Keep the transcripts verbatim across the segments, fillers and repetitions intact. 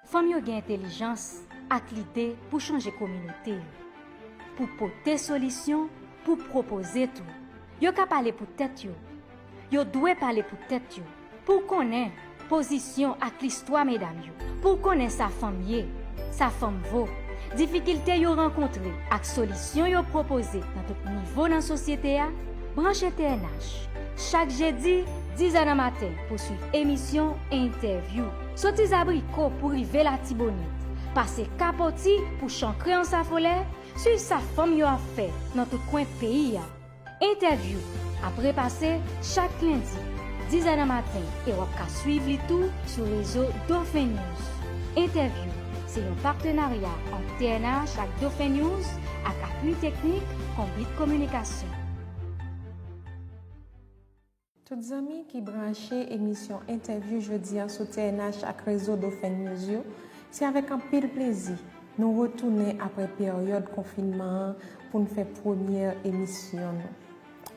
Fanm yo gen entèlijans ak lide pou chanje kominote yo, pou pote solisyon, pou pwopoze tou. Yo ka pale pou tèt yo. Yo dwe pale pou tèt yo. Pou w konnen pozisyon ak listwa medam yo. Pou w konnen sa fanm ye, sa fanm vo, difikilte yo rankontre ak solisyon yo pwopoze nan tout nivo nan sosyete a, branche T N H. Chak jedi, dizè nan maten pou swiv emisyon Entèvyou. Soti Zabriko pou rive Latibonit, pase Kapoti pou chankre Ansafolè, swiv sa fanm yo ap fè nan tout kwen peyi a. Entèvyou ap repase chak lendi, dizè nan maten, e w ap ka swiv li tou sou rezo Dauphin News. Entèvyou se yon patenarya ant T N H ak Dauphin News ak apui teknik Konbit Kominikasyon. Tout zanmi ki branche emisyon Entèvyou jodi a sou T N H ak rezo Dauphin News yo, se avèk anpil plezi nou retounen apre peryòd konfinman an pou n fè premyè emisyon nou.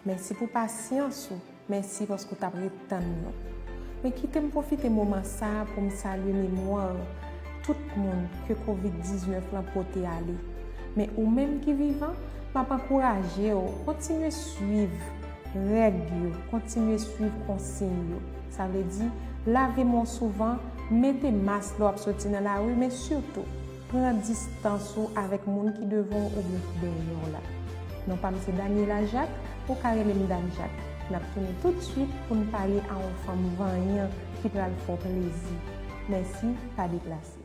Mèsi pou pasyans ou, mèsi paske w t ap ret tann nou. Men kite m pwofite moman sa a pou m salye memwa tout moun ke kovid diznèf lan pote ale. Men ou menm ki vivan, m ap ankouraje w kontinye swiv règ yo, kontinye swiv konsiy yo. Sa vle di, lave men w souvan, mete mas lè w ap soti nan lari, men sitou, pran distans ou avèk moun ki devan w oubyen ki dèyè w la. Non pa m se Daniela Jacques, ou ka rele m Dam Jacques. N ap tounen tout swit pou n pale a yon fanm vanyan ki pral fè w plezi. Mèsi, pa deplase.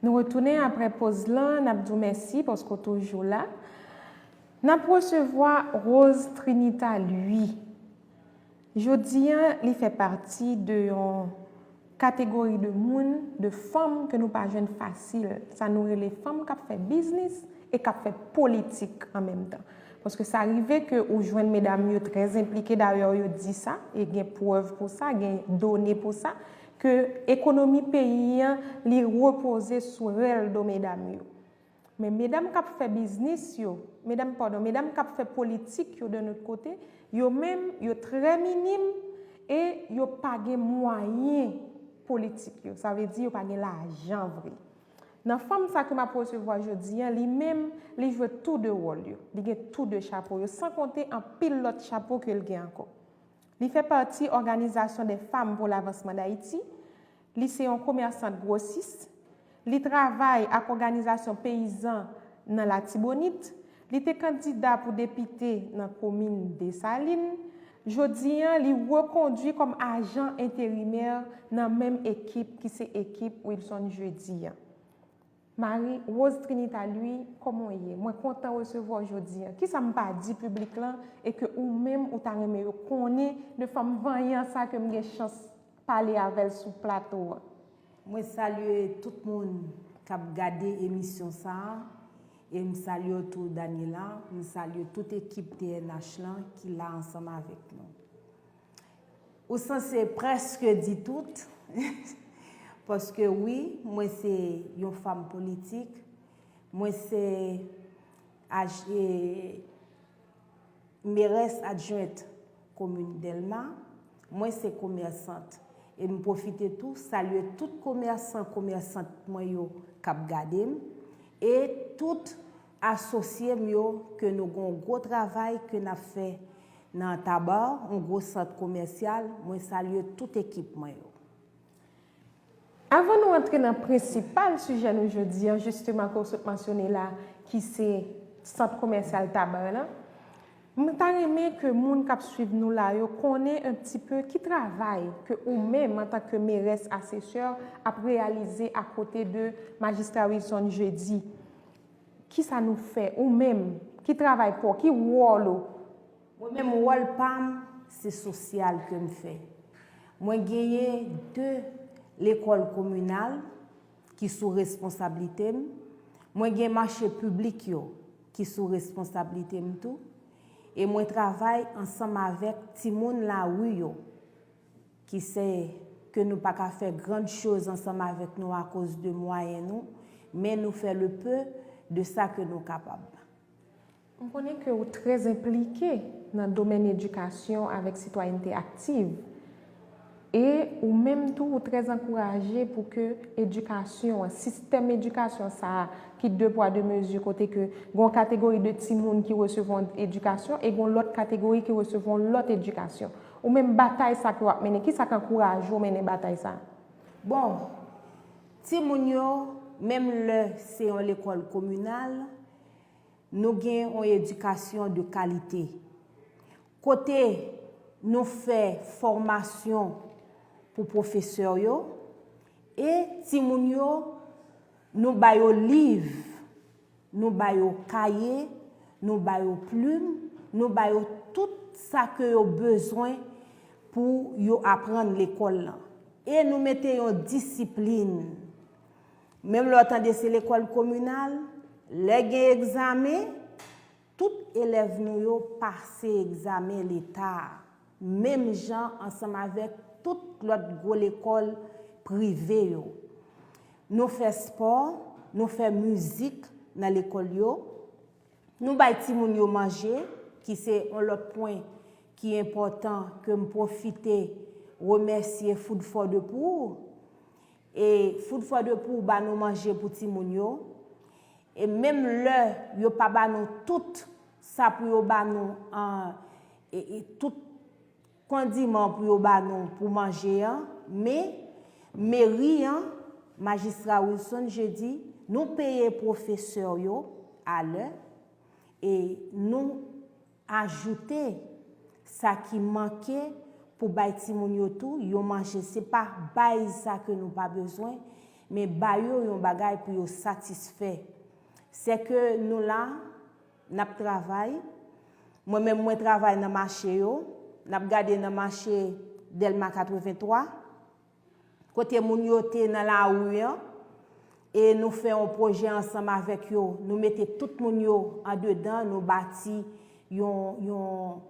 Nou retounen apre poz lan, n ap di w mèsi paske w toujou la. N ap resevwa Rose Trinita Louis. Jodi a, li fè pati de yon kategori de moun, de fanm ke nou pa jwenn fasil. Sa nou rele fanm k ap fè biznis e k ap fè politik an menm tan. Paske sa rive ke ou jwenn medam yo trè enplike, dayè yo di sa, e gen prèv pou sa, gen done pou sa, ke ekonomi peyi an, li repoze sou rèl do medam yo. Men medam k ap fè biznis yo, medam, padon, medam k ap fè politik yo de nòt kote, yo menm, yo trè minim e yo pa gen mwayen politik yo. Sa vle di yo pa gen lajan vre. Nan fanm sa ke m ap resevwa jodi a, li menm, li jwe tou de wòl yo. Li gen tou de chapo yo, san konte anpil lòt chapo ke l gen ankò. Li fè pati Organisation des Femmes pour l'Avancement d'Haïti. Li se yon komèsant gwosis. Li travay ak òganizasyon peyizan nan Latibonit. Li te kandida pou depite nan komin Desalin. Jodi a, li rekondwi kòm ajan enterimè nan menm ekip ki se ekip Wilson Jeudi a. Marie Rose Trinita Louis, kòman w ye? Mwen kontan resevwa w jodi a. Kisa m pa di piblik lan e ke ou menm ou ta renmen yo konnen de fanm vanyan sa ke m gen chans pale avè l sou plato a? Mwen salye tout moun k ap gade emisyon sa a, e m salye w tou, Daniela. M salye tout ekip T N H lan ki la ansanm avèk nou. Ou sanse prèske di tout, paske wi, mwen se yon fanm politik, mwen se aj-, e, merès adjwent komin Dèlma, mwen se komèsant. E m pwofite tou salye tout komèsan, komèsant mwen yo k ap gade m, e tout asosye m yo ke nou gen yon gwo travay ke n ap fè nan Taba, yon gwo sant komèsyal. Mwen salye tout ekip mwen yo. Avan nou antre nan prensipal sijè nou jodi a, jisteman ke w sot mansyone la, ki se sant komèsyal Taba lan, m ta renmen ke moun k ap swiv nou la yo konnen un petit peu ki travay ke ou menm antanke merès asesè ap reyalize akote de majistra Wilson Jeudi. Kisa nou fè? Ou menm, ki travay pa w, ki wòl ou? Mwen menm, wòl pa m, se sosyal ke m fè. Mwen genyen de lekòl kominal ki sou responsablite m. Mwen gen mache piblik yo ki sou responsablite m tou. E mwen travay ansanm avèk timoun lari yo, ki se ke nou pa ka fè grann choz ansanm avèk nou akoz de mwayen nou, men nou fè le peu de sa ke nou kapab. M konnen ke w trè enplike nan domèn edikasyon avèk sitwayènte aktiv. E ou menm tou, ou trè ankouraje pou ke edikasyon an, sistèm edikasyon sa a, ki de pwa de mezi, kote ke gen yon kategori de timoun ki resevwa yon edikasyon e gen yon lòt kategori ki resevwa yon lòt edikasyon. Ou menm, batay sa ke w ap mennen, kisa k ankouraje w mennen batay sa a? Bon, timoun yo, menm lè se yon lekòl kominal, nou gen yon edikasyon de kalite. Kote nou fè fòmasyon pou pwofesè yo, e timoun yo, nou ba yo liv, nou ba yo kaye, nou ba yo plim, nou ba yo tout sa ke yo bezwen pou yo aprann lekòl lan. E nou mete yon disiplin. Menm lè w tande se lekòl kominal, lè gen egzamen, tout elèv nou yo pase egzamen leta a, menm jan ansanm avèk tout lòt gwo lekòl prive yo. Nou fè spò, nou fè mizik nan lekòl yo. Nou bay timoun yo manje, ki se yon lòt pwen ki enpòtan ke m pwofite remèsye Food for the Poor. E Food for the Poor ba nou manje pou timoun yo. E menm lè yo pa ba nou tout sa pou yo ba nou an, e, e tout kondiman pou yo ba nou pou manje an, men meri an, majistra Wilson Jeudi, nou peye pwofesè yo alè e nou ajoute sa ki manke pou bay timoun yo tou yon manje. Se pa bay sa ke nou pa bezwen, men ba yo yon bagay pou yo satisfè. Sèke nou la, n ap travay. Mwen menm, mwen travay nan mache yo. N ap gade nan mache Dèlma katrevenntwa, kote moun yo te nan lari an, e nou fè yon pwojè ansanm avèk yo. Nou mete tout moun yo andedan, nou bati yon, yon,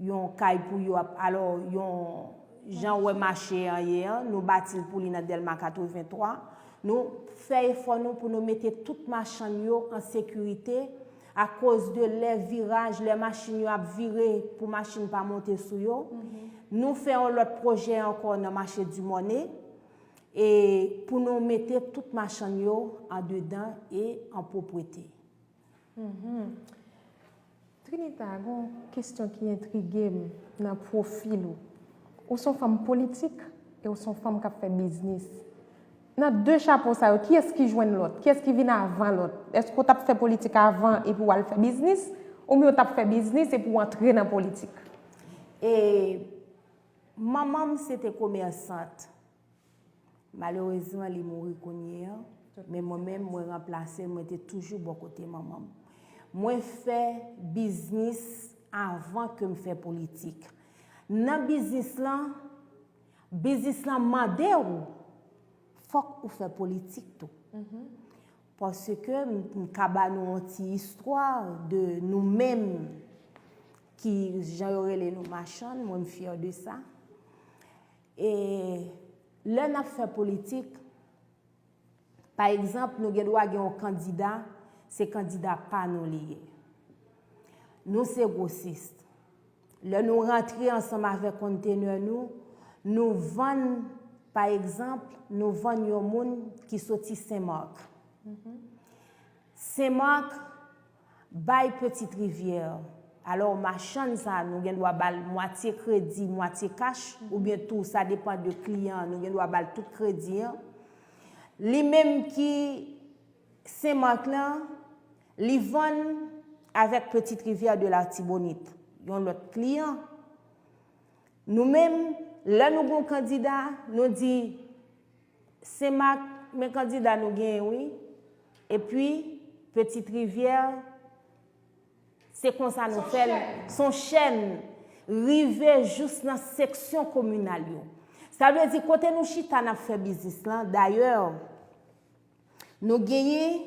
yon kay pou yo ap, alò, yon jan w wè mache an ye an, nou bati l pou li nan Dèlma katrevenntwa. Nou fè efò nou pou nou mete tout machann yo an sekirite, akoz de lè viraj, lè machin yo ap vire pou machin pa monte sou yo. Nou fè yon lòt pwojè ankò nan mache Dimòne, e pou nou mete tout machann yo andedan e an pwopwete. Trinita, gen yon kesyon ki entrige m nan pwofil ou. Ou se yon fanm politik e ou se yon fanm k ap fè biznis. Nan de chapo sa yo, kiyès ki jwenn lòt? Kiyès ki vin avan lòt? Èske w t ap fè politik avan epi w al fè biznis? Oubyen w t ap fè biznis epi w antre nan politik? E manman m se te komèsant. Malerezman, li mouri kounye a. Men mwen menm, mwen ranplase l, mwen te toujou bò kote manman m. Mwen fè biznis avan ke m fè politik. Nan biznis lan, biznis lan mande w, fòk ou fè politik tou. Paske m, m ka ba nou yon ti istwa de nou menm, ki jan yo rele nou machann, mwen m fyè de sa. E lè n ap fè politik, pa egzanp, nou gen dwa gen yon kandida, se kandida pa nou li ye. Nou se gwosis. Lè nou rantre ansanm avèk kontenè nou, nou vann, pa egzanp, nou vann yon moun ki soti Senmak. Senmak bay Petite Rivière. Alò, machann sa, nou gen dwa ba l mwatye kredi, mwatye kach, oubyen tou, sa depann de kliyan an, nou gen dwa ba l tout kredi an. Li menm ki Senmak lan, li vann avèk Petite Rivière de l'Artibonite, yon lòt kliyan. Nou menm, lè nou gen yon kandida, nou di, Senmak, men kandida nou genyen wi, epi Petite Rivière, se konsa nou fè l, se yon chèn, rive jous nan seksyon kominal yo. Sa vle di, kote nou chita n ap fè biznis lan, dayè, nou genyen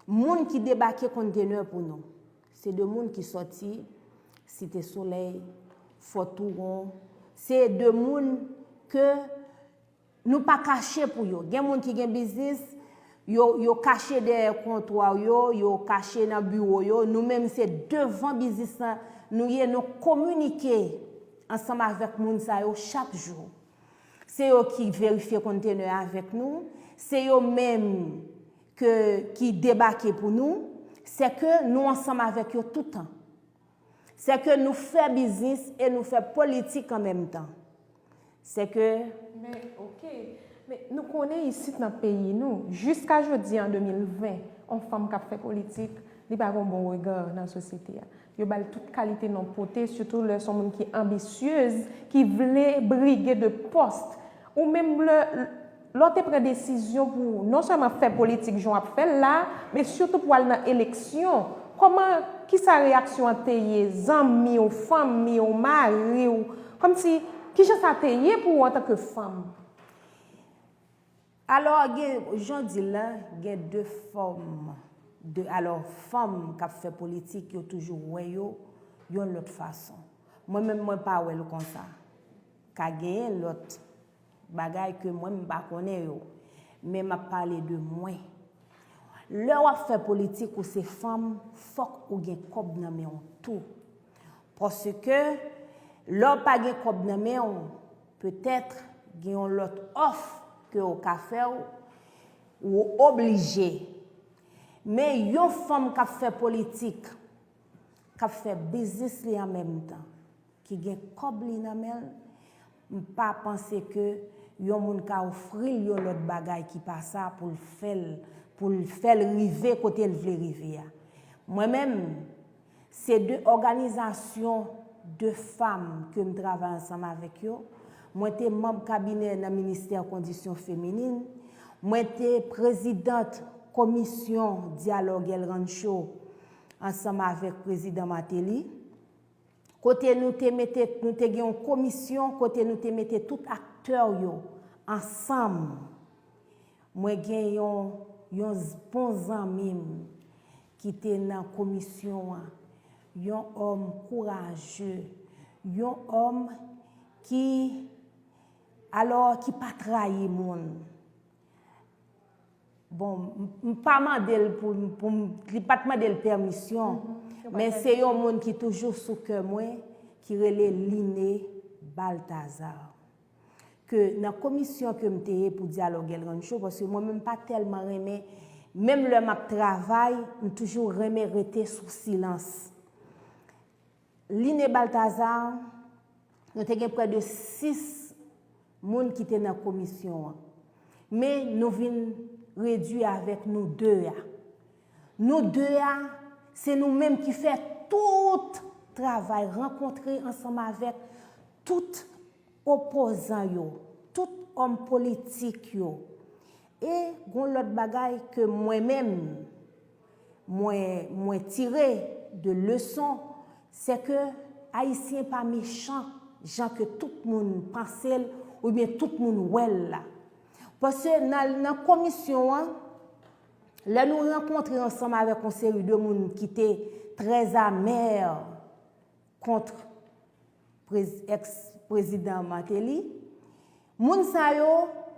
moun ki debake kontenè pou nou. Se de moun ki sòti Site Solèy, Fò Touwon. Se de moun ke nou pa kache pou yo. Gen moun ki gen biznis, yo, yo kache dèyè kontwa yo, yo kache nan biwo yo. Nou menm, se devan biznis lan nou ye, nou kominike ansanm avèk moun sa yo chak jou. Se yo ki verifye kontenè avèk nou, se yo menm ke, ki debake pou nou, se ke nou ansanm avèk yo toutan. Se ke nou fè biznis e nou fè politik an menm tan. Se ke Men, oke. Men, nou konnen isit nan peyi nou, jiska jodi an de mil ven, yon fanm k ap fè politik, li pa gen yon bon rega nan sosyete a. Yo ba l tout kalite non pote, sitou lè se yon moun ki anbisyez, ki vle brige de pòs. Ou menm lè, lè w te pran desizyon pou non sèlman fè politik jan w ap fè l la, men sitou pou al nan eleksyon. Kòman, kisa reyaksyon an te ye? Zanmi w, fanmi w, mari w, kòmsi, kijan sa te ye pou ou antanke fanm? Alò, gen, jan w di l la, gen de fòm de, alò, fanm k ap fè politik, yo toujou wè yo yon lòt fason. Mwen menm, mwen pa wè l konsa. Ka genyen lòt bagay ke mwen m pa konnen yo, men m ap pale de mwen. Lè w ap fè politik, ou se fanm, fòk ou gen kòb nan men w tou. Paske lè w pa gen kòb nan men w, petèt gen yon lòt òf ke yo ka fè w, ou oblije. Men yon fanm k ap fè politik, k ap fè biznis li an menm tan, ki gen kòb li nan men l, m pa panse ke yon moun ka ofri l yon lòt bagay ki pa sa pou l fè l, pou l fè l rive kote l vle rive a. Mwen menm, se de òganizasyon de fanm ke m travay ansanm avèk yo. Mwen te manm kabinè nan ministè kondisyon feminin. Mwen te prezidant komisyon dyalòg El Rancho ansanm avèk prezidan Martelly. Kote nou te mete, nou te gen yon komisyon kote nou te mete tout aktè yo ansanm. Mwen gen yon, yon z- bon zanmi m ki te nan komisyon an, yon òm kouraje, yon òm ki, alò, ki pa trayi moun. Bon, m- m pa mande l pou, pou m- li pa t mande l pèmisyon, men se yon moun ki toujou sou kè mwen, ki rele Line Balthazar. Ke nan komisyon ke m te ye pou dyalòg El Rancho, paske mwen menm pa tèlman renmen, menm lè m ap travay, m toujou renmen rete sou silans. Line Balthazar, nou te gen prè de sis moun ki te nan komisyon an. Men nou vin redui avèk nou de a. Nou de a, se nou menm ki fè tout travay, rankontre ansanm avèk tout opozan yo, tout òm politik yo. E gon lòt bagay ke mwen menm, mwen, mwen tire de leson, se ke Ayisyen pa mechan jan ke tout moun panse l oubyen tout moun wè l la. Paske nan, nan komisyon an, lè nou rankontre ansanm avèk yon seri de moun ki te trè amè kont prez- èks prezidan Martelly, moun sa yo,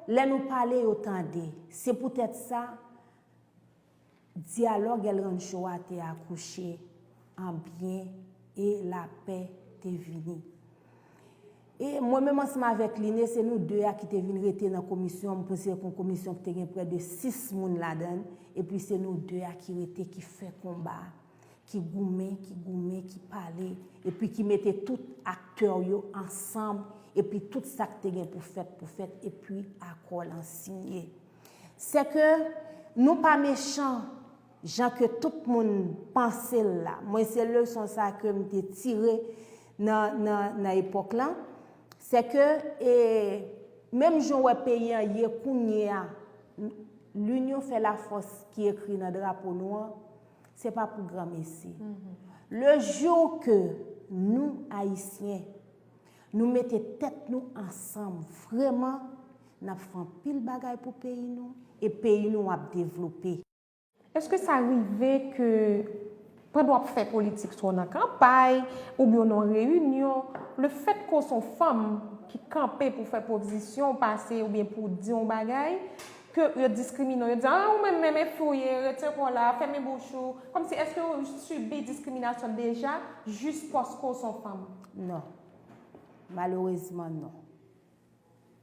lè nou pale, yo tande. Se poutèt sa, dyalòg El Rancho a te akouche an byen e lapè te vini. E mwen menm ansanm avèk Line, se nou de a ki te vin rete nan komisyon an, m panse se yon komisyon ki te gen prè de sis moun ladan l, epi se nou de a ki rete, ki fè konba a, ki goumen, ki goumen, ki pale, epi ki mete tout aktè yo ansanm, epi tout sa k te gen pou fèt, pou fèt, epi akò lan sinye. Se ke nou pa mechan jan ke tout moun panse l la. Mwen, se leson sa ke m te tire nan, nan, nan epòk lan. Se ke, e, menm jan w wè peyi an ye kounye a, l'union fait la force ki ekri nan drapo nou an, se pa pou granmesi. Le jour ke nou, Ayisyen, nou mete tèt nou ansanm, vrèman, n ap fè anpil bagay pou peyi nou, e peyi nou ap devlope. Èske sa rive ke pandan w ap fè politik, swa w nan kanpay, oubyen w nan yon reyinyon, lefètke w se yon fanm ki kanpe pou fè pozisyon w pase oubyen pou w di yon bagay, ke yo diskrimine w, yo di, "Ah, ou menm, menm, e fi w ye, rete kò w la, fèmen bouch ou." Kòmsi, èske w sibi diskriminasyon deja, jis paske w se yon fanm? Non. Malerezman, non.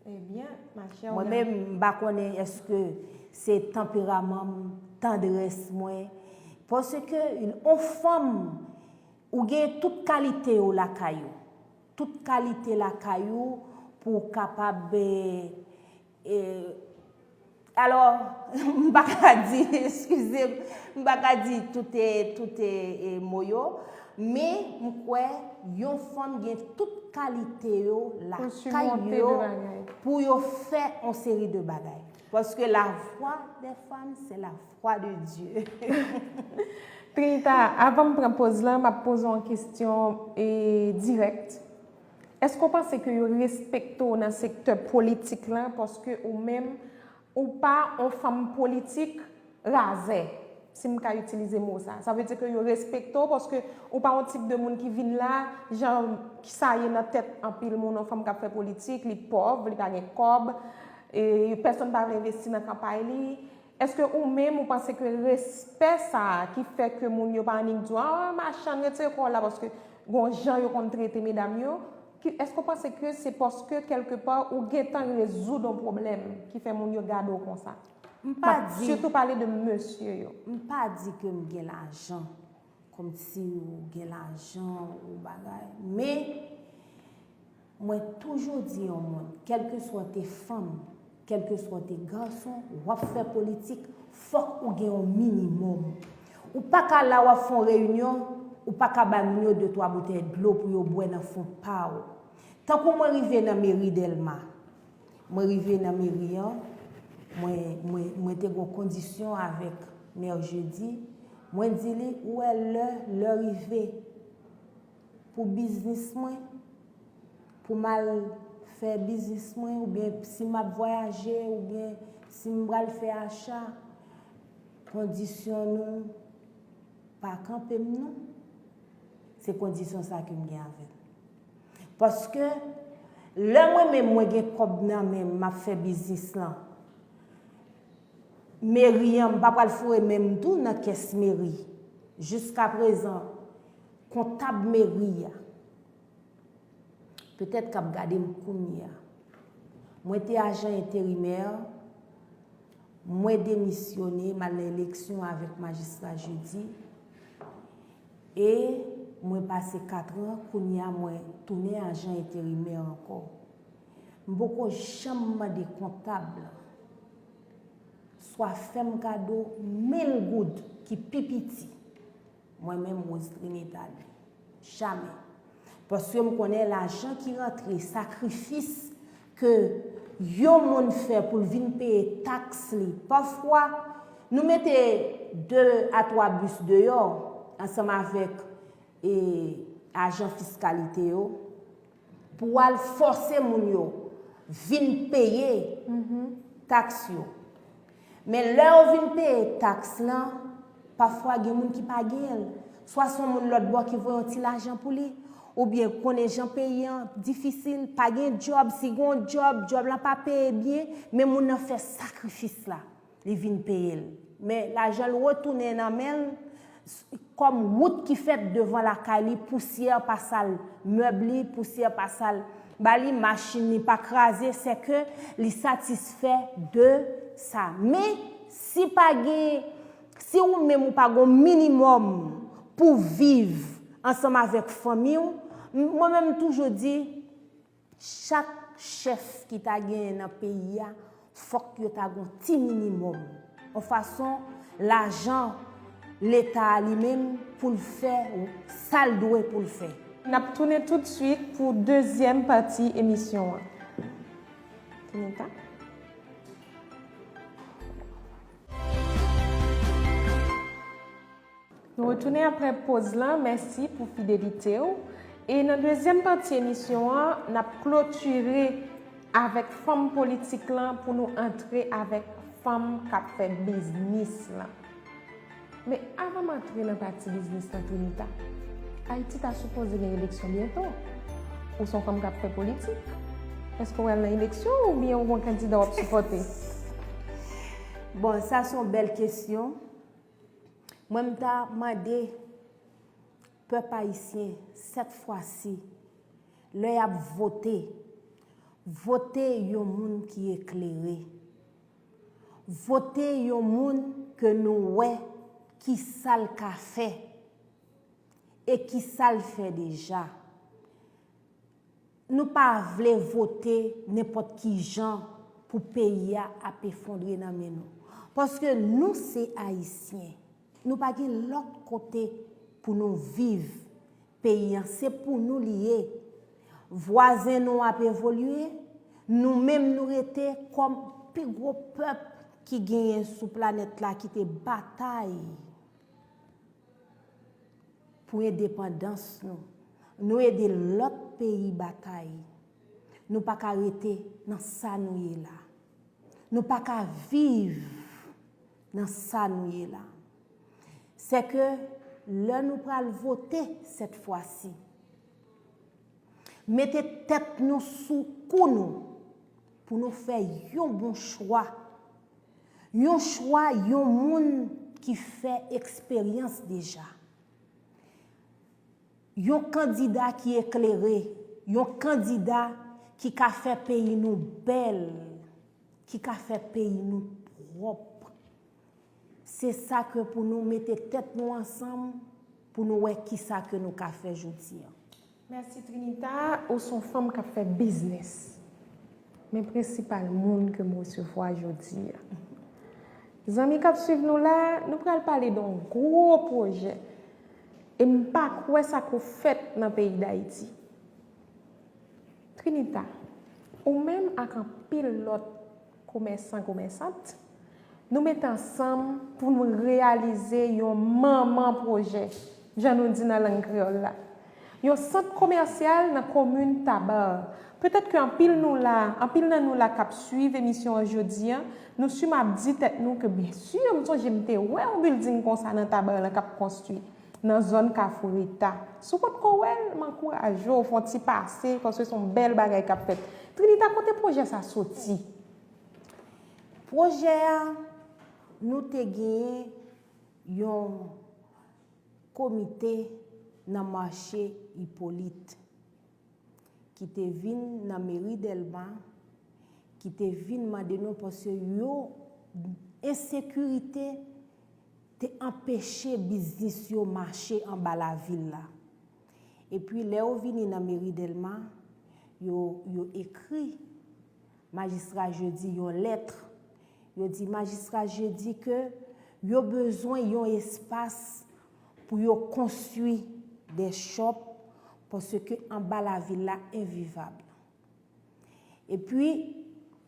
Ebyen, ma chère, mwen menm, m pa konnen èske se tanperaman m, tandrès mwen. Paske yon fanm, ou gen tout kalite yo lakay ou. Tout kalite lakay ou pou w kapab, eh, eh, alò, m pa ka di, eskize m, m pa ka di tout, eh, tout, eh, eh, mo yo, men m kwè yon fanm gen tout kalite yo lakay yo pou yo fè yon seri de bagay. Paske la voix des femmes, c'est la voix de Dieu. Trinita, avan m pran poz lan, m ap poze w yon kesyon, eh, dirèk. Èske w panse ke yo respekte w nan sektè politik lan paske ou menm, ou pa yon fanm politik razè, si m ka itilize mo sa? Sa vle di ke yo respekte w paske ou pa yon tip de moun ki vin la, jan sa ye nan tèt anpil moun, yon fanm k ap fè politik, li pòv, li pa gen kòb, e pèsonn pa vle envesti nan kanpay li. Èske ou menm ou panse ke respè sa a ki fè ke moun yo pa annik di w, ah, machann, retire kò w la paske gon jan yo konn trete medam yo, ki, èske w panse ke se paske kèlkepa ou gentan rezoud yon pwoblèm ki fè moun yo gade w konsa? M pa di. M ap sitou pale de mesye yo. M pa di ke m gen lajan, kòmsi ou gen lajan ou bagay, men mwen toujou di yon moun, kèlkeswa w te fanm, kèlkeswa w te gason, w ap fè politik, fòk ou gen yon minimòm. Ou pa ka la w ap fè yon reyinyon, ou pa ka bay moun yo de twa boutèy dlo pou yo bwè nan fon pa w. Tankou mwen rive nan meri Dèlma, mwen rive nan meri an, mwen, mwen, mwen te gen yon kondisyon avèk mè Jedi, mwen di li, ou wè lè, lè rive pou biznis mwen, pou m al fè biznis mwen, oubyen si m ap vwayaje, oubyen si m pral fè acha, kondisyon nou pa kanpe m non. Se kondisyon sa ke m gen avè l. Paske lè mwen menm mwen gen kòb nan men m, m ap fè biznis lan, meri an, m pa pral foure men m tou nan kès meri. Jiskaprezan, kontab meri a, petèt k ap gade m kounye a. Mwen te ajan enterimè, mwen demisyone, m al nan eleksyon avèk majistra Jedi, e mwen pase katran, kounye a mwen tounen ajan enterimè ankò. M poko janm mande kontab lan swa fè m kado mil goud ki pi piti. Mwen menm Rose Trinita li. Jamè. Paske m konnen lajan ki rantre, sakrifis ke yon moun fè pou l vin peye taks li. Pafwa, nou mete de a twa bis deyò ansanm avèk, e, ajan fiskalite yo pou al fòse moun yo vin peye taks yo. Men lè yo vin peye taks lan, pafwa gen moun ki pa genyen l. Swa se yon moun lòt bò ki voye yon ti lajan pou li, oubyen konnen jan peyi an difisil, pa gen djòb, si gen yon djòb, djòb lan pa peye byen, men moun nan fè sakrifis la, li vin peye l. Men lajan l retounen nan men l, kòm wout ki fèt devan lakay li, pousyè pa sal mèb li, pousyè pa sal ba li, machin li pa kraze, sèke li satisfè de sa. Men, si pa gen, si ou menm ou pa gen yon minimòm pou viv ansanm avèk fanmi w, m-, mwen menm m toujou di, chak chèf ki ta genyen nan peyi a, fòk yo ta gen yon ti minimòm. Yon fason, lajan Leta a li menm pou l fè sa l dwe pou l fè. N ap tounen toutswit pou dezyèm pati emisyon an. Trinita. Nou retounen apre poz lan, mèsi pou fidelite w. E nan dezyèm pati emisyon an, n ap klotire avèk fanm politik lan pou nou antre avèk fanm k ap fè biznis lan. Men avan m antre nan pati biznis lan, Trinita, Ayiti ta sipoze gen eleksyon byento. Ou se yon fanm k ap fè politik. Èske w al nan eleksyon oubyen ou gen yon kandida w ap sipòte? Bon, sa se yon bèl kesyon. Mwen, m ta mande pèp ayisyen, sèt fwa si, lè y ap vote, Vote yon moun ki eklere. Vote yon moun ke nou wè ki sa l ka fè e ki sa l fè deja. Nou pa vle vote nenpòt ki jan pou peyi a ap efondre nan men nou. Paske nou se Ayisyen. Nou pa gen lòt kote pou nou viv. Peyi an se pou nou li ye. Vwazen nou ap evolye, nou menm nou rete kòm pi gwo pèp ki genyen sou planèt la ki te batay pou endepandans nou. Nou ede lòt peyi batay. Nou pa ka rete nan sa nou ye la. Nou pa ka viv nan sa nou ye la. Se ke lè nou pral vote sèt fwa si, mete tèt nou sou kou nou pou nou fè yon bon chwa. Yon chwa yon moun ki fè eksperyans deja. Yon kandida ki eklere, yon kandida ki ka fè peyi nou bèl, ki ka fè peyi nou pwòp. Se sa ke pou nou mete tèt nou ansanm pou nou wè kisa ke nou ka fè jodi an. Mèsi Trinita, ou se yon fanm k ap fè biznis. Men prensipal moun ke m resevwa jodi a. Zanmi k ap swiv nou la, nou pral pale de yon gwo pwojè. E m pa kwè sa ko fèt nan peyi Dayiti. Trinita, ou menm ak anpil lòt komèsan, komèsant, nou met ansanm pou nou reyalize yon manman pwojè, jan nou di nan lang kreyòl la. Yon sant komèsyal nan komin Tabar. Petèt ke anpil nou la, anpil nan nou la k ap swiv emisyon an jodi a, nou siman ap di tèt nou ke byen si, m sonje m te wè yon bilding konsa nan Tabar lan k ap konstwi nan zòn Kafou Reta. Si w potko wè l, m ankouraje w fè yon ti pase, paske se yon bèl bagay k ap fèt. Trinita, kote pwojè sa soti? Pwojè a, nou te genyen yon komite nan mache Ipolit ki te vin nan meri Dèlma, ki te vin mande nou paske yo, ensekirite te anpeche biznis yo mache anba lavil la. Epi lè yo vini nan meri Dèlma, yo, yo ekri majistra Jeudi yon lèt. Yo di majistra Jeudi ke yo bezwen yon espas pou yo konstwi de shop paske anba lavil la envivab. Epi,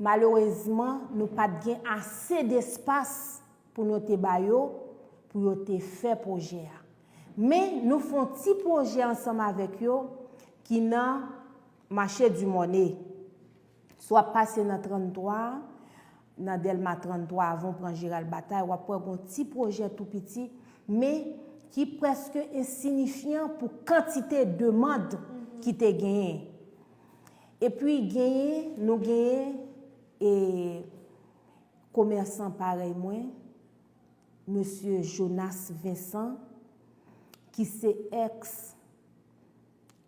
malerezman, nou pa t gen ase despas pou nou te ba yo, pou yo te fè pwojè a. Men, nou fè yon ti pwojè ansanm avèk yo ki nan Mache Dimòne. Si w ap pase nan tranntwa, nan Dèlma tranntwa, avan w pran Jeral Batay, w ap wè gen yon ti pwojè tou piti, men ki prèske ensinifyan pou kantite demann ki te genyen. Epi genyen, nou genyen e komèsan parèy mwen, mesye Jonas Vincent, ki se èks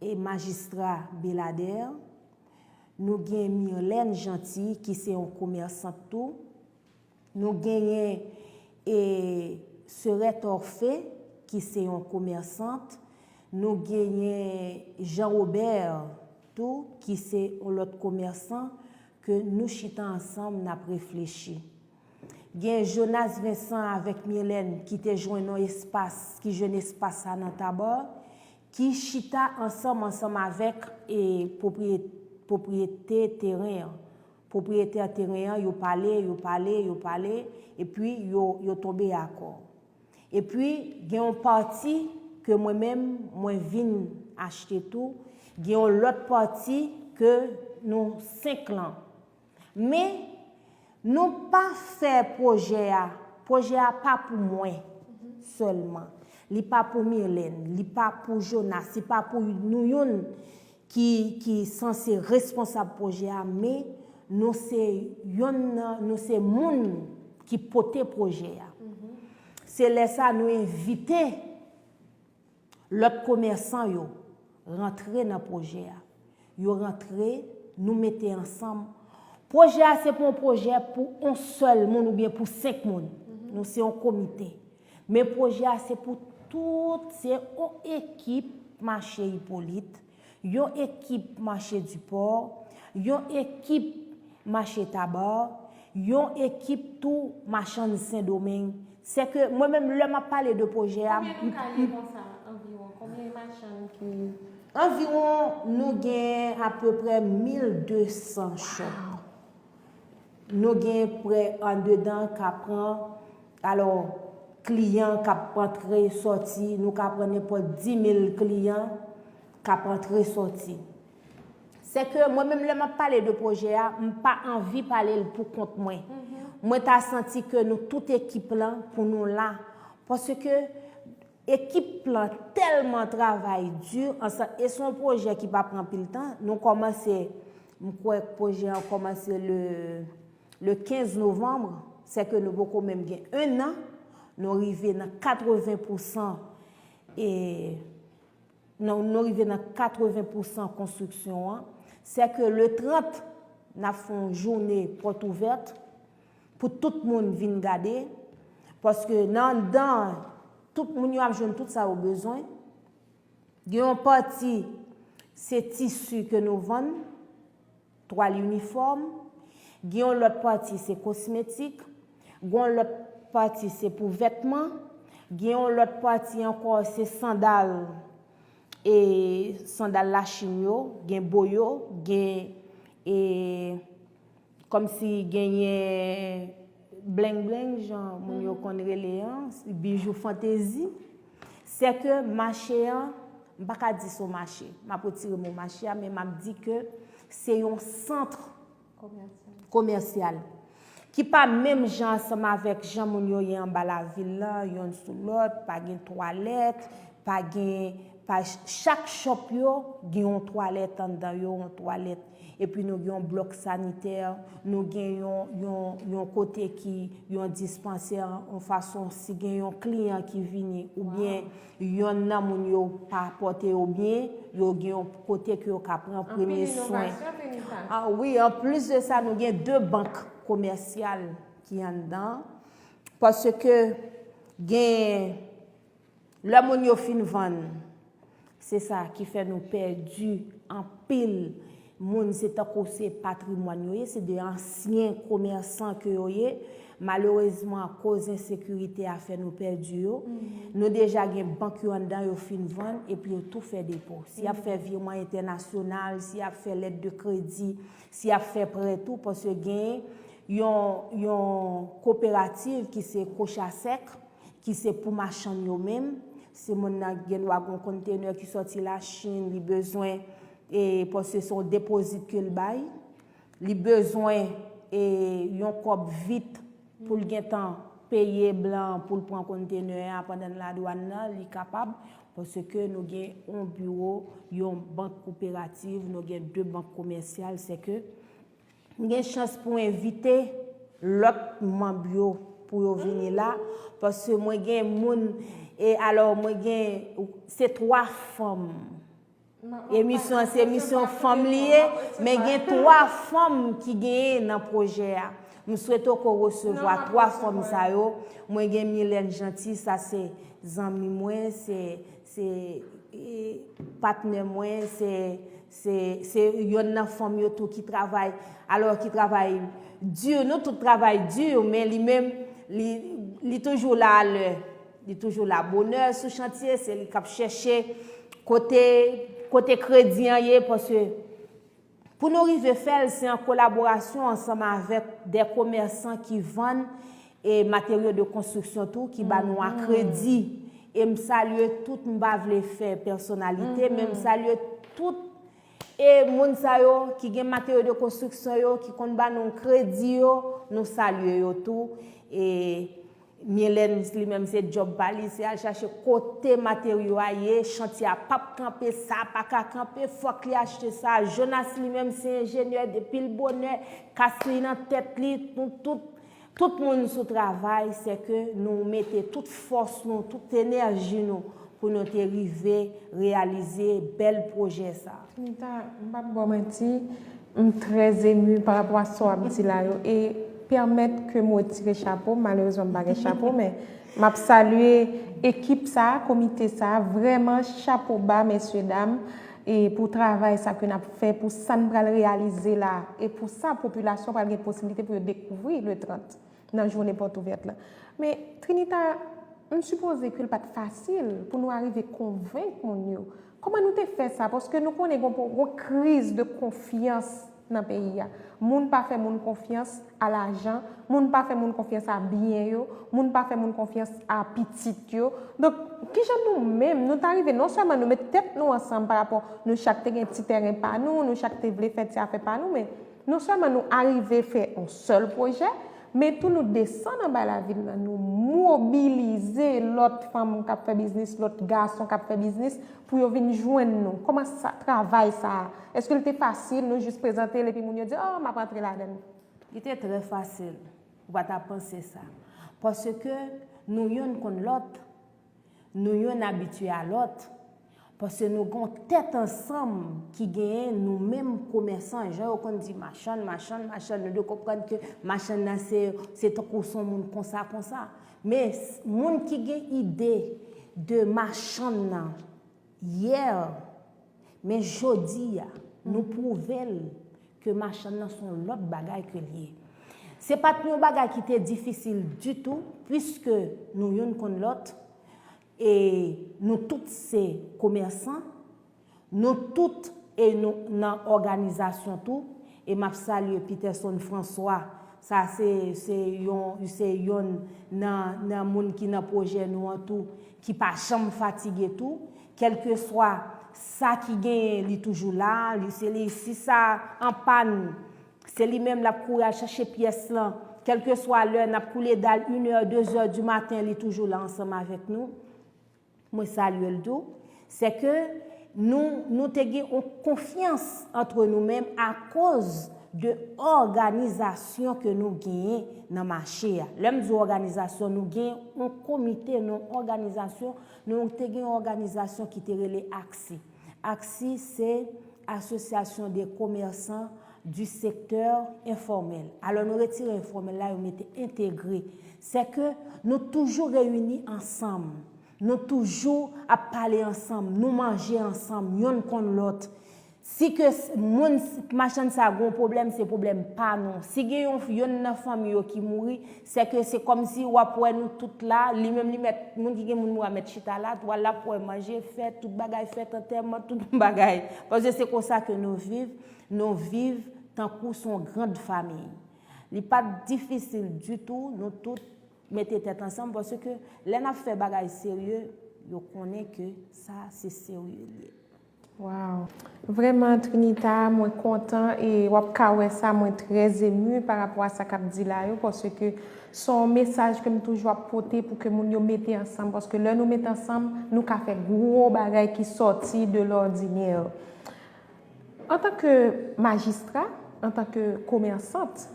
e majistra Beladè. Nou gen Myrlène Jeanty, ki se yon komèsant tou. Nou genyen e Serette Orphée, ki se yon komèsant. Nou genyen Jean Robert tou, ki se yon lòt komèsan ke nou chita ansanm, n ap reflechi. Gen Jonas Vincent avèk Myrlène ki te jwenn yon espas, ki jwenn espas sa nan Tabar, ki chita ansanm, ansanm avèk e pwopriyè-, pwopriyete teren an. Pwopriyetè teren an, yo pale, yo pale, yo pale, epi yo, yo tonbe akò. Epi, gen yon pati ke mwen menm, mwen vin achte tou, gen yon lòt pati ke nou senk lan. Men, nou pa fè pwojè a, pwojè a pa pou mwen sèlman. Li pa pou Myrlène, li pa pou Jonas, li pa pou nou youn ki, ki sanse responsab pwojè a, men nou se yonn nan, nou se moun ki pote pwojè a. Se lè sa nou envite lòt komèsan yo rantre nan pwojè a. Yo rantre, Nou mete ansanm. Pwojè a se pa yon pwojè pou yon sèl moun oubyen pou senk moun. Nou se yon komite. Men pwojè a se pou tout, se yon ekip mache Ipolit, yon ekip mache Dipò, yon ekip mache Taba, yon ekip tou machann Sendomeng. Se ke mwen menm, lè m ap pale de pwojè a, Konbyen nou ka ye konsa anviwon? Konbyen machann ki Anviwon, nou gen apeprè mil de san chòp. Nou gen prè andedan k ap pran, alò, kliyan k ap antre sòti, nou ka pran nenpòt di mil kliyan k ap antre sòti. Se ke mwen menm, lè m ap pale de pwojè a, m pa anvi pale l pou kont mwen. Mwen ta santi ke nou tout ekip lan pou nou la. Paske ekip lan tèlman travay di, ansanm, e se yon pwojè ki pa pran anpil tan. Nou kòmanse, m kwè pwojè an kòmanse le, le kenz novanm, se ke nou poko menm gen en an, nou rive nan katreven pousan, e, nou, nou rive nan katreven pousan konstriksyon an. Se ke le trant, n ap fè yon jounen pòt ouvèt pou tout moun vin gade, paske nan anndan an, tout moun yo ap jwenn tout sa yo bezwen. Gen yon pati, se tisi ke nou vann, twal inifòm. Gen yon lòt pati, se kosmetik. Gen yon lòt pati, se pou vètman. Gen yon lòt pati ankò, se sandal, e sandal Lachin yo, gen bo yo, gen, e kòmsi genyen bling bling, jan moun yo konn rele an, bijou fantezi. Se ke mache an, m pa ka di se yon mache. M ap retire mo mache a, men m ap di ke se yon sant komèsyal ki pa menm jan ansanm avèk jan moun yo ye anba lavil la, yonn sou lòt, pa gen twalèt, pa gen, pa, chak shop yo gen yon twalèt anndan yo, yon twalèt. Epi nou gen yon blòk sanitè, nou gen yon, yon, yon kote ki, yon dispansè, yon fason si gen yon kliyan ki vini, oubyen yonn nan moun yo pa pòte yo byen, yo gen yon kote ke yo ka pran premye swen. Ah wi, anplis de sa, nou gen de bank komèsyal ki anndan. Paske gen, lè moun yo fin vann, se sa ki fè nou pèdi anpil moun, se tankou se patrimwàn yo ye, se de ansyen komèsan ke yo ye. Malerezman, akoz ensekirite a fè nou pèdi yo. Nou deja gen bank yo anndan, yo fin vann, epi yo tou fè depo. Si y ap fè vireman entènasyonal, si y ap fè lèt de kredi, si y ap fè prè tou, paske gen yon, yon koperativ ki se Kochasèk, ki se pou machann yo menm. Si moun nan gen dwa gen yon kontenè ki sòti Lachin, li bezwen, e, paske se yon depozit ke l bay, li bezwen, e, yon kòb vit pou l gentan peye blan pou l pran kontenè a pandan l ladwàn nan, li kapab, paske nou gen yon biwo, yon bank koperativ, nou gen de bank komèsyal, se ke m gen chans pou envite lòt manm yo pou yo vini la, paske mwen gen moun, e alò mwen gen, se twa fanm. Emisyon an se emisyon fanm li ye, men gen twa fanm ki genyen nan pwojè a. M swete w ke w resevwa twa fanm sa yo. Mwen gen Mylène Jeanty, sa se zanmi mwen, se, se, e, patnè mwen, se, se, se yonn nan fanm yo tou ki travay, alò ki travay di, nou tout travay di, men li menm, li, li toujou la alè. Li toujou la bonè sou chantye, se li k ap chèche kote, kote kredi an ye, paske pou nou rive fè l, se an kolaborasyon ansanm avèk de komèsan ki vann, e materyo de konstriksyon tou, ki ba nou a kredi. E m salye tout, m pa vle fè pèsonalite, men m salye tout, e moun sa yo ki gen materyo de konstriksyon yo, ki konn ba nou kredi yo, nou salye yo tou. E Mylène, li menm, se djòb pa li, se al chache kote materyo a ye, chantye a p ap kanpe, sa a pa ka kanpe, fòk li achte sa. Jonas, li menm, se enjenyè, depi l bonè, kas li nan tèt li, nou tout, tout moun sou travay, se ke nou mete tout fòs nou, tout enèji nou pou nou te rive reyalize bèl pwojè sa a. Nita, m p ap ba w manti, M trè emu pa rapò a sa w ap di la yo. E pèmèt ke m retire chapo m, malerezman m pa gen chapo, men m ap salye ekip sa a, komite sa a. Vrèman, chapo ba, mesye dam, e pou travay sa ke n ap fè, pou sa n pral reyalize la, e pou sa popilasyon pral gen posibilite pou yo dekouvri le trant nan jounen pòt ouvèt la. Men, Trinita, m sipoze ke l pa t fasil pou nou arive konvenk moun yo. Kòman nou te fè sa? Paske nou konnen gon, gon kriz de konfyans nan peyi a. Moun pa fè moun konfyans a lajan, moun pa fè moun konfyans a byen yo, moun pa fè moun konfyans a pitit yo. Donk, kijan nou menm, nou ta rive, non sèlman nou met tèt nou ansanm pa rapò nou chak te gen ti tèren pa nou, nou chak te vle fè ti afè pa nou, men non sèlman nou arive fè yon sèl pwojè, men tou nou desann anba lavil la, nou mobilize lòt fanm k ap fè biznis, lòt gason k ap fè biznis pou yo vin jwenn nou. Kòman sa, travay sa a? Èske l te fasil, nou jis prezante l epi moun yo di, "Oh, m ap antre ladan l"? Li te trè fasil. Ou pa ta panse sa. Paske nou yonn konn lòt, nou yonn abitye a lòt, paske nou gen yon tèt ansanm ki genyen nou menm komèsan, jan yo konn di machann, machann, machann, nou dwe konprann ke machann nan se, se tankou se yon moun konsa, konsa. Men s-, moun ki gen ide de machann nan yè, men jodi a, nou pwouve l ke machann nan se yon lòt bagay ke l ye. Se pa t yon bagay ki te difisil ditou, piske nou yonn konn lòt, e nou tout se komèsan, nou tout e nou nan òganizasyon tou, e m ap salye Peterson François, sa se, se yon, se yonn nan, nan moun ki nan pwojè nou an tou, ki pa janm fatige tou, kèlkeswa sa ki genyen, li toujou la, li, se li, si sa an pàn, se li menm l ap kouri al chache pyès lan, kèlkeswa lè n ap koule dal inè, dezè di maten, li toujou la ansanm avèk nou. Mwen salye l tou. Se ke nou, nou te gen yon konfyans antre nou menm akoz de òganizasyon ke nou genyen nan mache a. Lè m di òganizasyon, nou gen yon komite, yon òganizasyon, nou te gen yon òganizasyon ki te rele aksi. Aksi se Association des Commerçants du Secteur Informel. Alò, nou retire enfòmèl la, yo mete entegre. Se ke nou toujou reyini ansanm. Nou toujou ap pale ansanm, nou manje ansanm, yonn konn lòt. Si ke s-, moun s-, machann sa gon pwoblèm, se pwoblèm pa nou. Si gen yon, yonn nan fanmi yo ki mouri, se ke se kòmsi w ap wè nou tout la, li menm li mèt, moun ki gen moun mouri a mèt chita la, w al ap wè manje fèt, tout bagay fèt, antèman, tout bagay. Paske se konsa ke nou viv, nou viv tankou se yon grand fanmi. Li pa t difisil ditou, nou tout mete tèt ansanm, paske lè n ap fè bagay serye, yo konnen ke sa se serye li ye. Wow! Vrèman, Trinita, mwen kontan e w ap ka wè sa, mwen trè emu pa rapò a sa k ap di la yo, paske se yon mesaj ke m toujou ap pote pou ke moun yo mete ansanm, paske lè nou mete ansanm, nou ka fè gwo bagay ki sòti de lòdinè. Antanke majistra, antanke komèsant,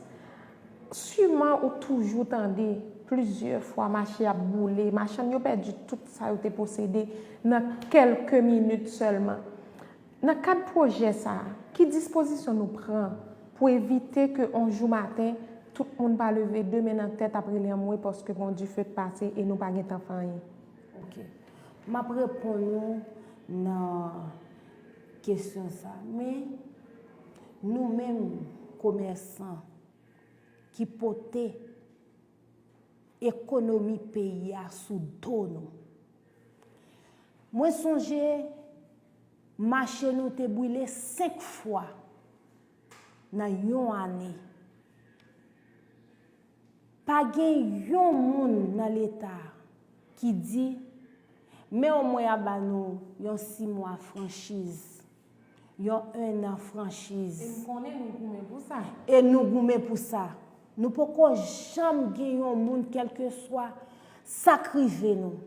siman ou toujou tande plizyè fwa mache ap boule, machann yo pèdi tout sa yo te posede nan kèlke minit sèlman. Nan kad pwojè sa a, ki dispozisyon nou pran pou evite ke yon jou maten, tout moun pa leve de men nan tèt ap rele anmwe paske gon dife k pase e nou pa gentan fè anyen? Ok. M ap reponn ou nan kesyon sa. Men, nou menm komèsan ki pote ekonomi peyi a sou do nou. Mwen sonje mache nou te brile senk fwa nan yon ane. Pa gen yon moun nan Leta ki di, men omwen a ba nou yon sis mwa franchiz, yon ennan franchiz. E m konnen nou goumen pou sa. E nou goumen pou sa. Nou poko janm gen yon moun, kèlkeswa sa k rive nou.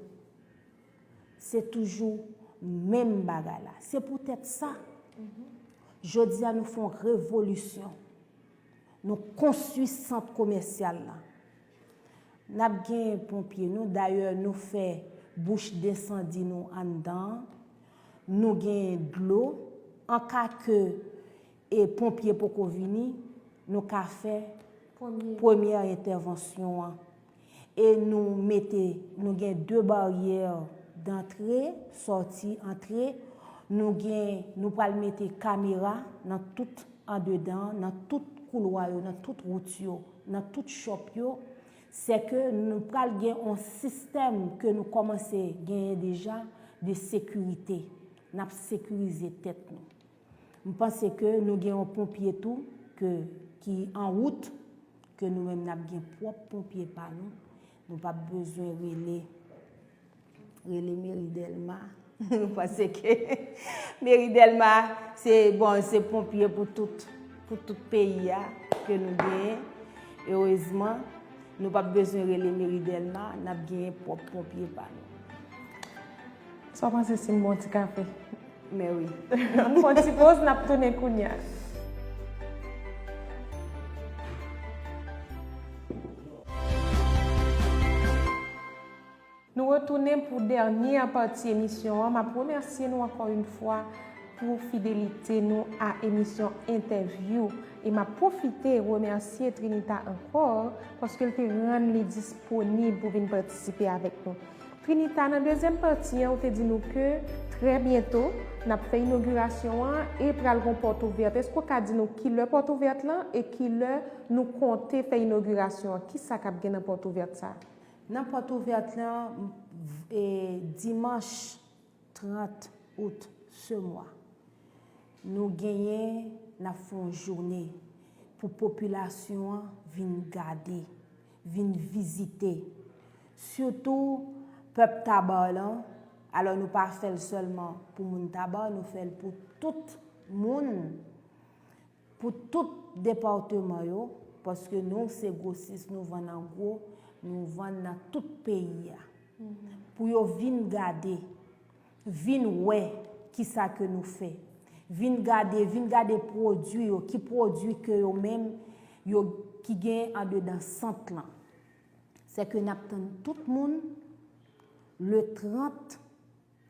Se toujou menm bagay la. Se poutèt sa, jodi a nou fè yon revolisyon. Nou konstwi sant komèsyal la. N ap gen ponpye nou. Dayè, nou fè bouch densandi nou anndan an. Nou gen dlo. An ka ke e ponpye poko vini, nou ka fè premyè entèvansyon an. E nou mete, nou gen de baryè dantre, sòti, antre. Nou gen, nou pral mete kamera nan tout andedan, nan tout koulwa yo, nan tout wout yo, nan tout shop yo. Se ke nou pral gen yon sistèm ke nou kòmanse genyen deja de sekirite. N ap sekirize tèt nou. M panse ke nou gen yon ponpye tou ke, ki an wout, ke nou menm n ap gen pwòp ponpye pa nou. Nou p ap bezwen rele, rele meri Dèlma. M panse ke meri Dèlma, se, bon, se ponpye pou tout, pou tout peyi a ke nou genyen. Erezman, nou p ap bezwen rele meri Dèlma, n ap genyen pwòp ponpye pa nou. Sa w panse si m bon ti kafe? Men wi. N fè yon ti poz, n ap tounen kounye a. Nou retounen pou dènyè pati emisyon an. M ap remèsye nou ankò yon fwa pou fidelite nou a emisyon Entèvyou. E m ap pwofite remèsye Trinita ankò paske l te rann li disponib pou vin patisipe avèk nou. Trinita, nan dezyèm pati an, ou te di nou ke trè byento, n ap fè inogirasyon an e pral gon pòt ouvèt. Èske w ka di nou kilè pòt ouvèt lan e kilè nou konte fè inogirasyon an? Kisa k ap gen nan pòt ouvèt sa a? Nan pòt ouvèt lan, e, dimanch trant out se mwa, nou genyen, n ap fè yon jounen pou popilasyon an vin gade, vin vizite. Sitou pèp Taba lan, alò nou pa fè l sèlman pou moun Taba, nou fè l pou tout moun, pou tout depatman yo, paske nou se gwosis, nou vann an gwo, nou vann nan tout peyi a. Pou yo vin gade, vin wè kisa ke nou fè. Vin gade, vin gade pwodui yo, ki pwodui ke yo menm, yo, ki gen andedan sant lan. Se ke n ap tann tout moun le trant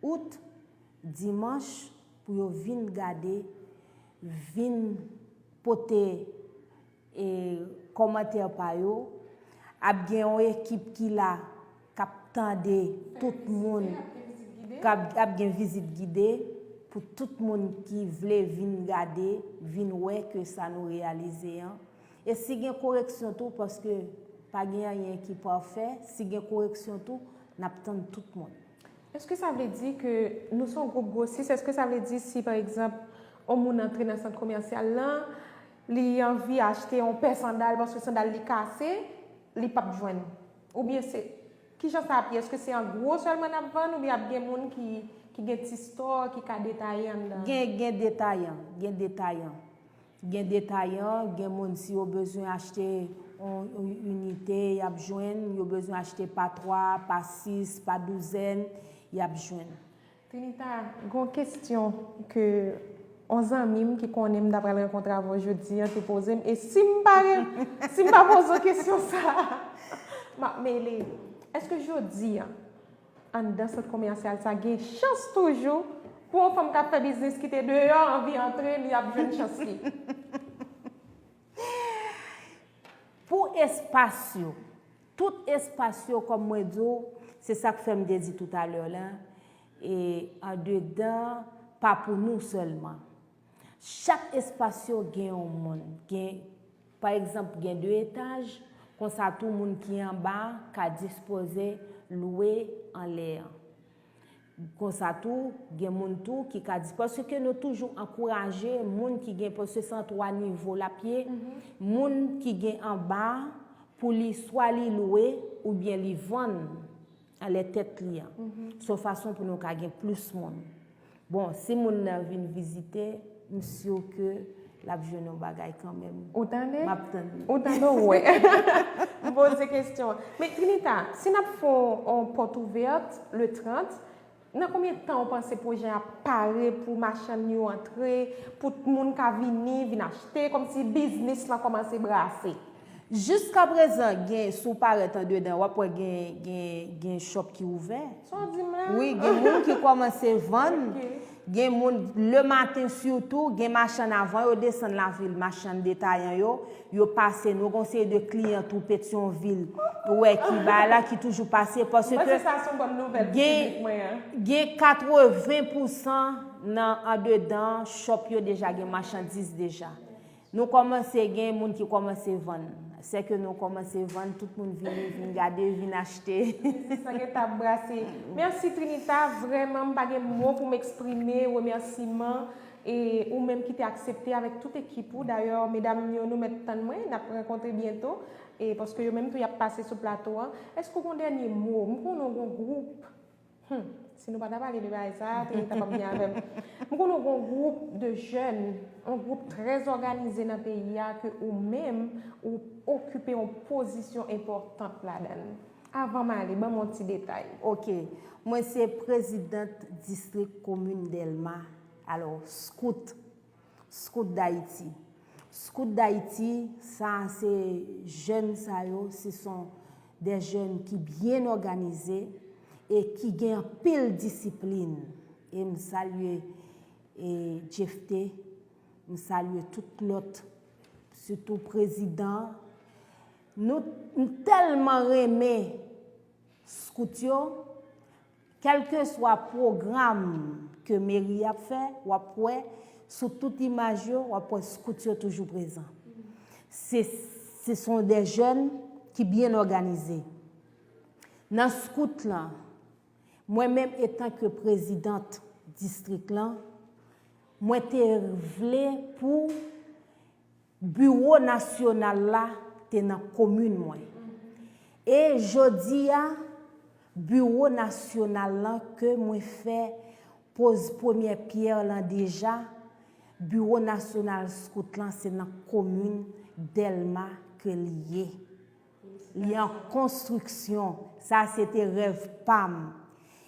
out, dimanch, pou yo vin gade, vin pote, e, kòmantè pa yo. Ap gen yon ekip ki la, k ap tande tout moun, k ap, ap gen vizit gide pou tout moun ki vle vin gade, vin wè ke sa nou reyalize an. E si gen koreksyon tou, paske pa gen anyen ki pafè, si gen koreksyon tou, n ap tann tout moun. Èske sa vle di ke nou se yon gwoup gwosis? Èske sa vle di si, pa egzanp, yon moun antre nan sant komèsyal lan, li anvi achte yon pè sandal paske sandal li kase, li p ap jwenn? Oubyen se, kijan sa ap ye? Èske se an gwo sèlman n ap vann oubyen ap gen moun ki, ki gen ti stò, ki ka detaye anndan? Gen, gen detayan, gen detayan. Gen detayan, gen moun si yo bezwen achte yon, yon inite, y ap jwenn, yo bezwen achte pa twa, pa sis, pa douzèn, y ap jwenn. Trinita, gon kesyon ke yon zanmi m ki konnen m ta pral rankontre avè w jodi a te poze m, e si m pa re-, si m pa poze w kesyon sa a, m ap mele. Èske jodi a, anndan sant komèsyal sa, gen chans toujou pou yon fanm k ap fè biznis ki te deyò anvi antre, li ap jwenn chans li? Pou espas yo, tout espas yo, kòm mwen di w, se sa k fè m te di toutalè la, e andedan, pa pou nou sèlman. Chak espas yo gen yon moun, gen, pa egzanp, gen de etaj, konsa tou moun ki anba ka dispoze lwe anlè an. Konsa tou, gen moun tou ki ka di, paske nou toujou ankouraje moun ki gen, paske se an twa nivo l ap ye, moun ki gen anba, pou li swa li lwe oubyen li vann anlè tèt li an. Se yon fason pou nou ka gen plis moun. Bon, si moun nan vin vizite, m si ke l ap jwenn yon bagay kanmenm. Ou tande? M ap tann li. Ou tande, w wè. M poze kesyon an. Men Trinita, si n ap fè yon pòt ouvèt le trant, nan konbyen tan w panse pwojè a ap pare pou machann yo antre, pou moun ka vini, vin achte, kòmsi biznis lan kòmanse brase? Jiskaprezan, gen, si w parèt andedan, w ap wè gen, gen, gen shop ki ouvè. Sa w di m la? Wi, gen moun ki kòmanse vann. Ok. Gen moun, le maten sitou, gen machann avan yo desann lavil, machann detayan yo, yo pase, nou gen yon seri de kliyan tou Petyonvil, ou wè ki bay la, ki toujou pase, paske gen, gen katreven pousan nan andedan shop yo deja gen machandiz deja. Nou kòmanse gen moun ki kòmanse vann. Sèke nou kòmanse vann, tout moun vini, vin gade, vin achte. San gen tap brase. Mèsi Trinita, vrèman m pa gen mo pou m eksprime remèsiman e ou menm ki te aksepte avèk tout ekip ou. Dayè, medam yo, nou mèt tann mwen, n ap rankontre byento. E paske yo menm tou y ap pase sou plato an. Èske w gen dènye mo? M konnen w gen gwoup. Hmm, si nou pa ta pale de bagay sa, Trinita p ap byen avè m. M konnen w gen yon gwoup de jèn, yon gwoup trè òganize nan peyi a ke ou menm, ou okipe yon pozisyon enpòtant ladan l. Avan m ale, ban m yon ti detay. Ok. Mwen se prezidant distrik komin Dèlma. Alò, Scout. Scout d'Haïti. Scout d'Haïti, sa se jèn sa yo, se son de jèn ki byen òganize e ki gen anpil disiplin. E m salye e Jephté, m salye tout lòt, sitou prezidan. Nou, m tèlman renmen Scout yo, kèlkeswa pwogram ke meri ap fè, w ap wè sou tout imaj yo, w ap wè Scout yo toujou prezan. Se, se son de jèn ki byen òganize. Nan Scout lan, mwen menm etanke prezidant distrik lan, mwen te vle pou biwo nasyonal la te nan komin mwen. E jodi a, biwo nasyonal lan ke mwen fè poz premyè pyè lan deja, biwo nasyonal Scout lan se nan komin Dèlma ke li ye. Li an konstriksyon. Sa se te rèv pa m.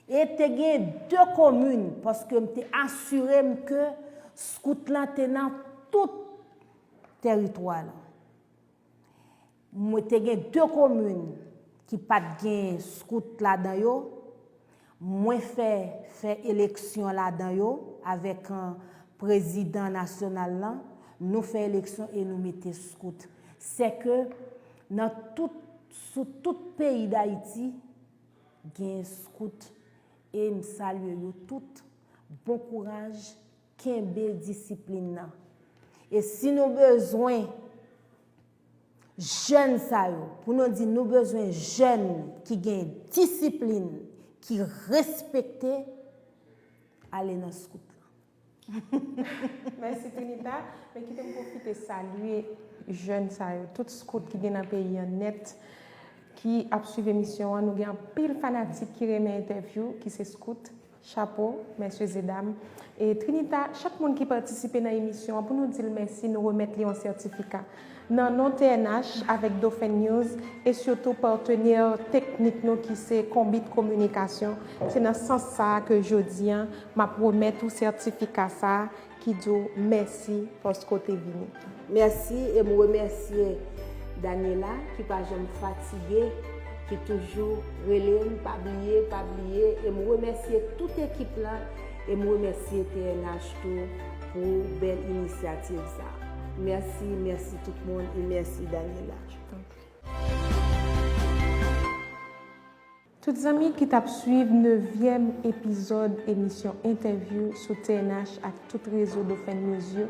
E te gen de komin, paske m te asire m ke Scout lan te nan tout tèritwa lan. Mwen te gen de komin ki pa t gen Scout ladan yo. Mwen fè, fè eleksyon ladan yo avèk, eh, prezidan nasyonal lan. Nou fè eleksyon e nou mete Scout. Sèke nan tout, sou tout peyi Dayiti, gen Scout e m salye yo tout. Bon kouraj, kenbe disiplin nan. E si nou bezwen jèn sa yo, pou nou di nou bezwen jèn ki gen disiplin, ki respekte, ale nan Scout lan. Mèsi Trinita. Men kite m pwofite salye jèn sa yo, tout Scout ki gen nan peyi an nèt, ki ap swiv emisyon an. Nou gen anpil fanatik ki renmen entèvyou, ki se Scout. Chapo, mèsyezedam. E Trinita, chak moun ki patisipe nan emisyon an, pou nou di l mèsi, nou remèt li yon sètifika. Nan non T N H avèk Dauphin News e sitou patnè teknik nou ki se Konbit Kominikasyon, se nan sans sa a ke jodi a, m ap remèt ou sètifika sa a ki di w mèsi paske w te vini. Mèsi e m remèsye Daniela ki pa janm fatige, ki toujou rele m, pa bliye, pa bliye, e m remèsye tout ekip lan, e m remèsye T N H tou pou bèl inisyativ sa. Mèsi, mèsi tout moun e mèsi Daniela. Tout zanmi ki t ap swiv nevyèm epizòd emisyon entèvyou sou T N H ak tout rezo Dauphin News yo,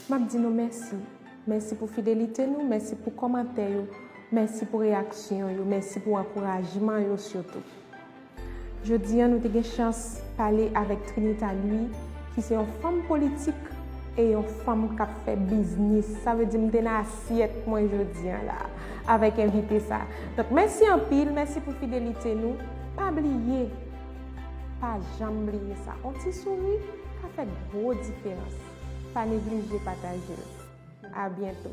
m ap di nou mèsi. Mèsi pou fidelite nou, mèsi pou kòmantè yo, mèsi pou reyaksyon yo, mèsi pou ankourajman yo sitou. Jodi a, nou te gen chans pale avèk Trinita Louis, ki se yon fanm politik e yon fanm k ap fè biznis. Sa vle di m te nan asyèt mwen jodi a la, avèk envite sa. Donk, mèsi anpil, mèsi pou fidelite nou. Pa bliye, pa janm bliye sa. On ti souri ka fè gwo diferans. Pa neglije pataje l. A byento.